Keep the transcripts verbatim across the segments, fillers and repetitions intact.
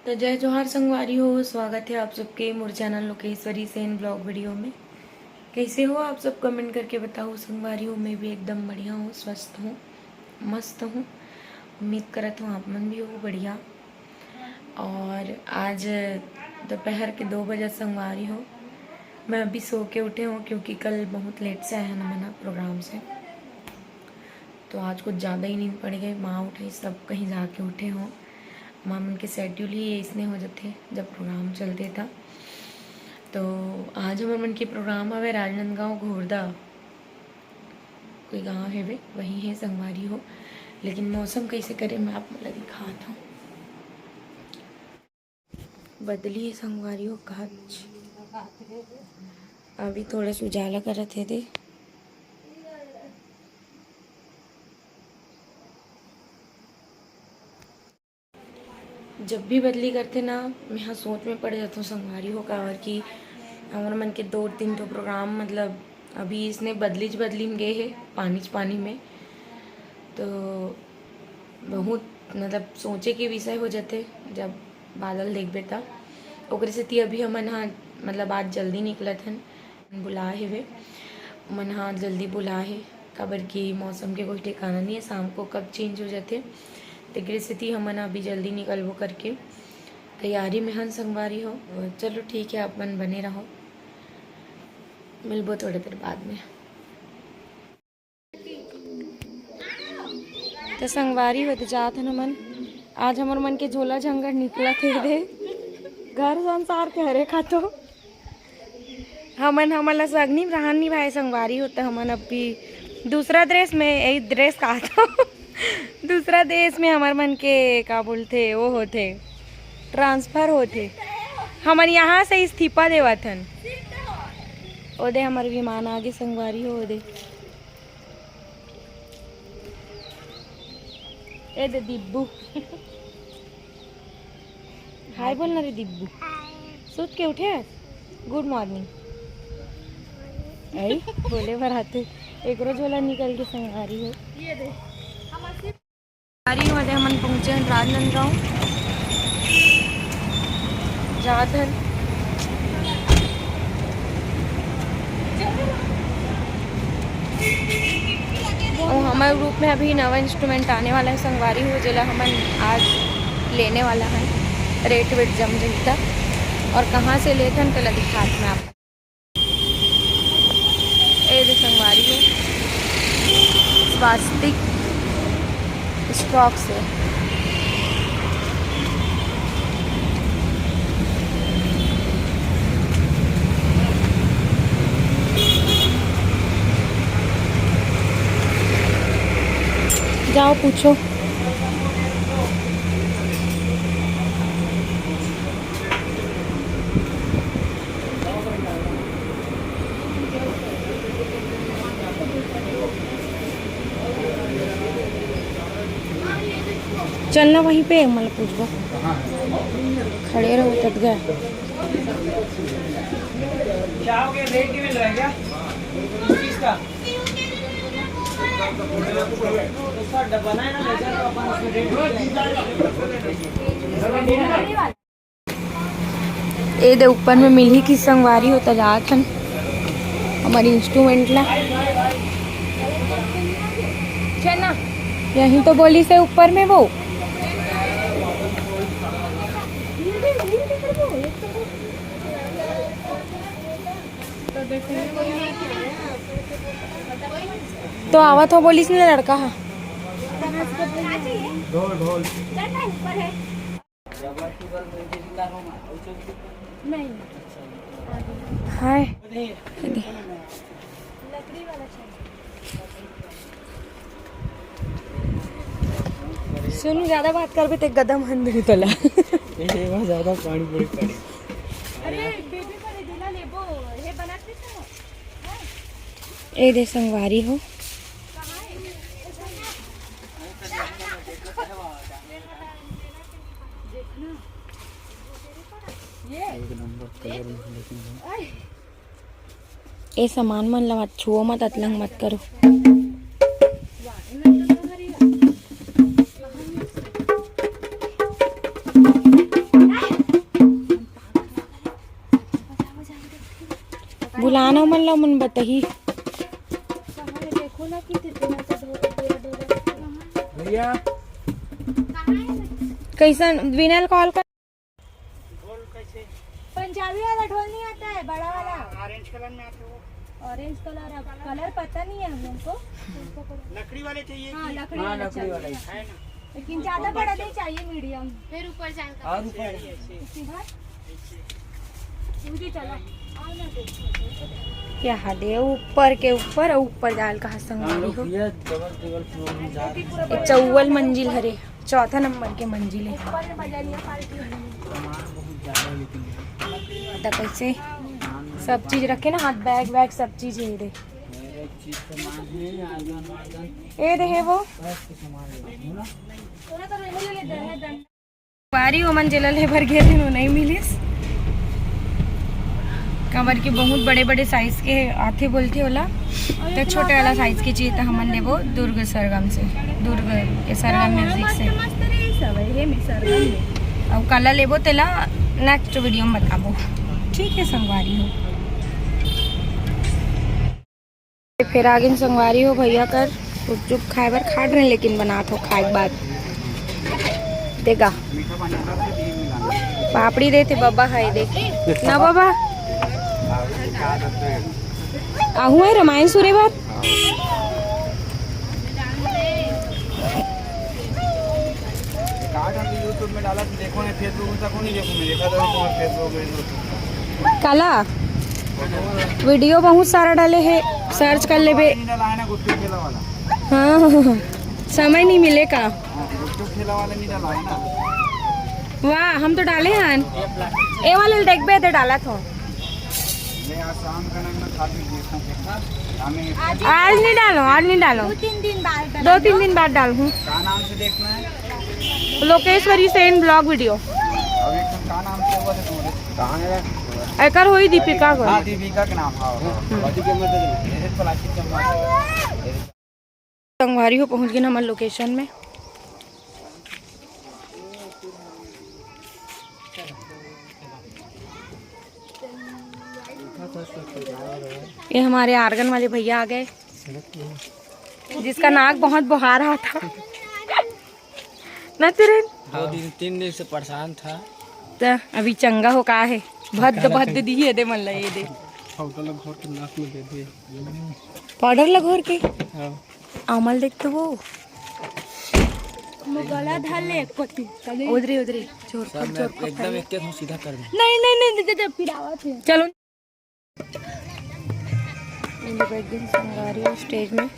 तो जय जोहार संगवारी हो, स्वागत है आप सबके मोर channel Lokeshwari Sen blog video में। कैसे हो आप सब, कमेंट करके बताओ संगवारी हो। मैं भी एकदम बढ़िया हूँ, स्वस्थ हूँ, मस्त हूँ। उम्मीद करत हूँ आप मन भी हो बढ़िया। और आज दोपहर के दो बजे संगवारी हो, मैं अभी सो के उठे हूँ क्योंकि कल बहुत लेट से आए हन हमन प्रोग्राम से। तो आज कुछ ज़्यादा ही नींद पड़ गई। माँ उठाई, सब कहीं जाके उठे हो। माँ मन के शेड्यूल ही इसने हो जाते जब प्रोग्राम चलते था। तो आज हमर मन के प्रोग्राम हवे राजनांदगांव घोरदा, कोई गांव हेवे, वही है संगवारी हो। लेकिन मौसम कैसे करे मैं आप मन ला दिखात हूँ। बदली है संगवारी हो, काच अभी थोड़ा सा उजाला करत हे दे। जब भी बदली करथे ना, मैं हा सोच में पड़ जाथों संगवारी हो, काबर कि हमर मन के दो तीन ठो प्रोग्राम, मतलब, अभी इसने बदली च बदली में गए हे, पानी च पानी में। तो बहुत, मतलब, सोचे के विषय हो जाथे जब बादल देखबे त। ओकरे सेती अभी हमन हा, मतलब, आज जल्दी निकलत हन। बुलाए हेवे, मन हा जल्दी बुलाए हे, काबर कि मौसम के कोई ठिकाना नहीं है, शाम को कब चेंज हो जाथे। तेकरे सेती हमन अभी जल्दी निकलबो करके तैयारी में हन संगवारी हो। चलो ठीक है, आप मन बने रहो, मिलबो थोड़े देर बाद में। तो संगवारी हो, तो जात हन हमन। आज हमर मन के झोला झंगड़ निकलत हे दे, घर संसार के हरे खातो। हमन, हमन ला सगनी रहन निभाए संगवारी हो, तो हमन अभी दूसरा देश में, यही देश का तो दूसरा देश में हमर मन के का बोलथे, वो होथे, ट्रांसफर होथे। हमन यहाँ से इस्तीफा देवत हन। ओदे हमर विमान आगे संगवारी हो, ओदे। ए दे दिब्बू। हाय बोलना रे दिब्बू। सूत के उठे? गुड मॉर्निंग। आई बोले बर आते। एकरो झोला निकल के संगवारी हो। संगवारी हो, हमन पहुंचे हैं राजनांदगांव। जात हन। और हमारे ग्रुप में अभी नवा इंस्ट्रूमेंट आने वाला है संगवारी हो, जेला हमन आज लेने वाला है। रेट वेट जम जही त। और कहाँ से लेथन, तेला दिखात मैं आप। ए दे संगवारी हो, स्वास्तिक स्टॉक से। जाओ पूछो। चलना वहीं पे, मतलब पूछबो। खड़े रहो, तब गया। क्या हो गया? रेट नहीं मिल रहा है क्या? किसका? तो उसका डब्बा है ना, लेजर का, अपन उसमें रेट ए दे ऊपर में मिलही कि संगवारी हो, त जात हन हमर इंस्ट्रूमेंट ला। चल ना। यहीं तो बोली से ऊपर में वो। तो आवत हो बोलिस ने लड़का हा। हाय। सुन, ज्यादा बात करबे ते गदम हन देहूं तोला। ए, एमा ज्यादा पानी पड़ी, पड़ी। अरे, बेबी को दे देना, लेबो। हे बनाते तो। ए दे संगवारी हो। एक नंबर कलर में, लेकिन ए सामान मन ला मत छुओ, मत अतलंग मत करो। जाना मन ला मन बताही। भैया, कैसन विनल कॉल कर। पंजाबी वाला ढोल नहीं आता है, बड़ा वाला। ऑरेंज कलर में आते वो। ऑरेंज कलर, अब कलर पता नहीं है हम लोग को। लकड़ी वाले चाहिए हाँ, कि लकड़ी हाँ, वाला लकड़ी चाहिए। वाला ही। है ना? लेकिन ज्यादा बड़ा नहीं चाहिए, मीडियम। फिर ऊपर जाएगा। और ऊपर। ऐसे, ऐसे। इधर। जी, चलो। आओ ना, देखो। क्या हाल है? ऊपर के ऊपर, ऊपर जाल कहा संगवारी हो। ये चौवल मंजिल हरे, चौथा नंबर के मंजिल है। त कैसे सब चीज रखे ना, हाथ बैग वैग सब चीज है रे। ए रहे वो। बारी ओमन जेला ले बर गे रहिन, वो नहीं मिलिस। काबर कि बहुत बड़े-बड़े साइज के आथे बोलथे ओला, तो छोटे वाला साइज के चाहिए, तो हमन लेबो दुर्ग सरगम से, दुर्ग के सरगम म्यूजिक से। मस्त, मस्त रही सब, हे में सरगम में। अउ काला लेबो, तेला नेक्स्ट वीडियो में बताबो। ठीक है संगवारी हो। फेर आगिन संगवारी हो भैया कर गुपचुप खाए बर खाट रहे, लेकिन बनात हो खाए के बाद देगा। पापड़ी देते बाबा, हाय दे ना बाबा। आहू है रामायण सुरे बात। काट हम YouTube में डाला तो देखो नहीं, Facebook में तक नहीं देखो, मैं देखा था तुम्हारा Facebook, Facebook। काला वीडियो बहुत सारा डाले है, सर्च कर लेबे। नहीं डाला है ना, गुपचुप ठेला वाला। हाँ, समय नहीं मिले का। हाँ, गुपचुप ठेला वाला नहीं डाला है ना। वाह, हम तो डाले हैं। ए वाले देखबे दे डाला थो। मैं आज शाम का ना मैं खा के देखता हूँ कितना। हमें आज नहीं डालो, आज नहीं डालो। दो तीन दिन बाद दो तीन दिन बाद डालूँ। का नाम से देखना है? Lokeshwari Sen blog video. अब एक का नाम से हुआ था तुम्हारे? कहाँ है? एकर होई दीपिका को। हाँ, दीपिका के नाम, हाँ, हाँ। हम्म। बॉडी के मत दे। मेरे प्लास्टिक का मार। संगवारी हो पहुँच गए ना हमारे लोकेशन में। ये हमारे आर्गन वाले भैया आ गए, जिसका नाक बहुत बुखार रहा था ना तेरे। दो दिन, तीन दिन से परेशान था। त अभी चंगा हो का है? भद भद दिए दे मन ला, ये दे। पाउडर ला घोर के नाक में दे दिए। पाउडर ला घोर के? हाँ। आमल देख तो वो। गला धर ले एक पत्ती। उधरे, उधरे। जोर सब फट, मैं जोर फट एकदम कर। एक के सीधा कर दूं। नहीं, नहीं, नहीं, दे, दे, दे, फिर आवत है। चलो। ये लोग एक दिन संगवारी हो स्टेज में।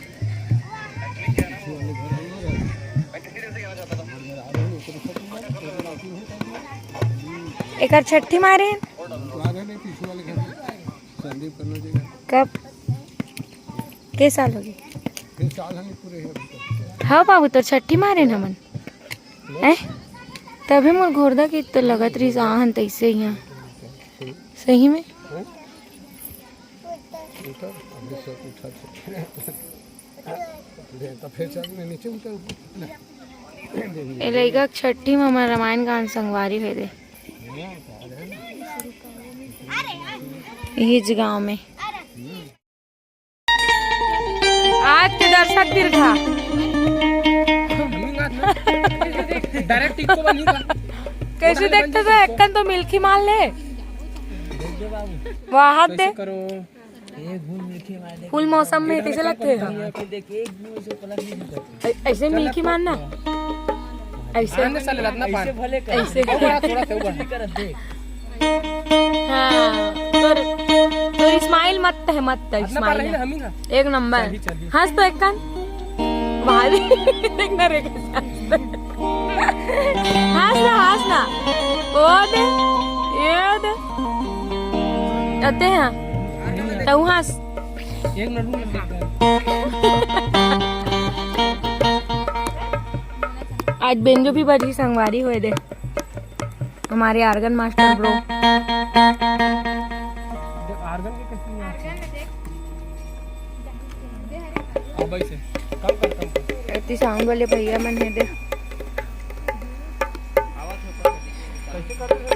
एकर छठी मारे हैं। संदीप कन्नौज जी का। कब? के साल हो गए? के साल हम पूरे हैं अभी तक। हाँ बाबू, तो छठी मारे न मन। हैं? तभी मोर घोरदा के तो लगत रही आहन तैसे ही यहाँ। सही में? हैं? उठा, अभी सब उठा छठी। ले, तो फिर चल, मैं नीचे उतर। ए लइका के छठी में हमर रामायण गान संगवारी होए दे। इही गांव में। आज के दर्शक दीर्घा। डायरेक्ट इको बनी का। कैसे देखते थे, एक्कन तो मिल्की मार ले। वाह, हाथ दे। फुल मौसम में कैसे लगते हैं? ऐ-, ऐसे मिल्की मारना, ऐसे। आने साले रत्ना पान। ऐसे। वो बड़ा थोड़ा सा ऊपर। हाँ, तोर, तोर स्माइल मत है, मत है, रत्ना पान स्माइल। हम ही ना। एक नंबर। चली, चली। हंस तो एक्कन। भाभी, देखना रे कैसे हंस। हंस ना, हंस ना। ओ दे, ये दे। कहते हैं, तू हंस। एक मिनट रुक, मैं देखता हूँ। आज बेंजो भी बजी संगवारी होए दे। हमारे आर्गन मास्टर ब्रो। आर्गन के कैसे नहीं आती? हाँ, भाई से। कम कर, कम कर। इतनी साउंड वाले भैया मन है दे। कैसे कर रहे हो?